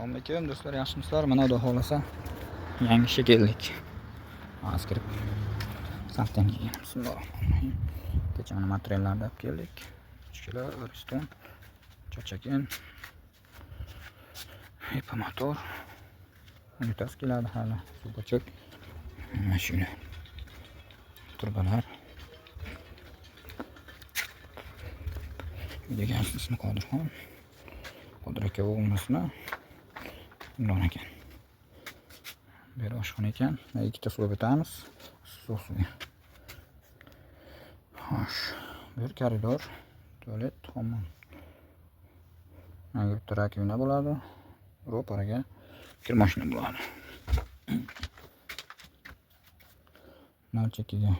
Assalomu alaykum do'stlar, yaxshimisizlar? Mana xudo xohlasa yangi ishga keldik. Hozir kirib saldan keyin bismillahirrohmanirrohim. Kecha mana materiallarni olib keldik. 3 kilo ariston, chochakin, epa motor, unitaz keladi hali, suv. Mana shuni turbalar. Degan ismi Qodirxon. Qodir aka o'g'lini ismi Imron ekan. Bu yer oshxona ekan. Ikkita suv o'tamiz. Suv suvga. Xo'sh, bu yer koridor, tualet, hammom. Mana bitta rakovina bo'ladi. Ro'paraga kir mashina bo'ladi. Nalchakiga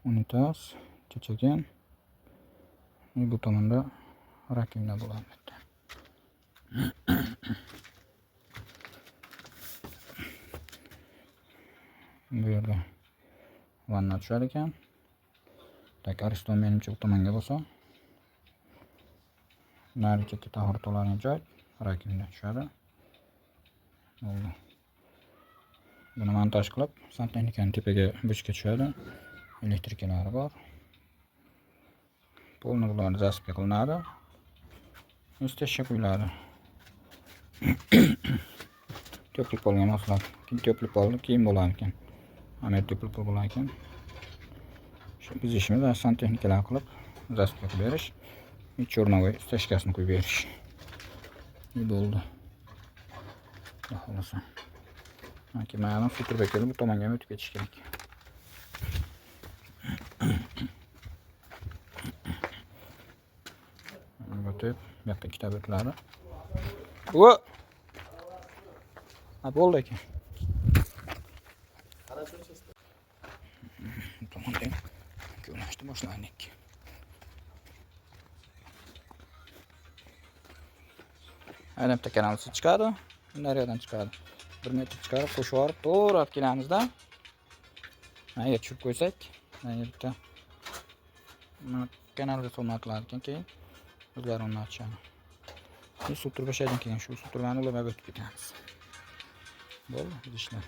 unitaz, chechakan. Bu tomonda rakovina bo'ladi bitta. Bu yerda vanna tushar ekan. Tak, ariston menimcha bu tomonga bo'lsa. Nari chekka tahorat oladigan joy, rakovina tushadi. Bo'ldi. Buni montaj qilib, santexnikani tepaga bochka tushadi. Elektrikalari bor. Polni bularni zasipka qilinadi. Istashga qo'yiladi. Tepli polga moslab. Keyin tepli polni keyin bo'lar ekan. Amir tepli pol bo'lar ekan. Shu biz ishimiz santexnikalar qilib zasipka qilib berish. Chornovoy stashkasini qo'yib berish. Bo'ldi. Xudo xohlasa. Mana suv turba kelib bu tomonga ham o'tib ketish kerak. O'tib, bu yoqqa ikkita o'tiladi. O! Ha, bo'ldi ekan. Bu tomonda ko'rishni boshladik. Aynan bitta kanal chiqadi, nariyoqdan chiqadi. 1 metr chiqarib qo'shib yuborib, to'g'ri olib kelamizda. Mana tushirib qo'ysak, mana bitta kanalga o'rnatiladi ekan, keyin o'zlari o'rnatishadi. Suv turba shaydan keyin shu suv turbani ulab o'tib ketamiz. Bo'ldi, biz ishlar.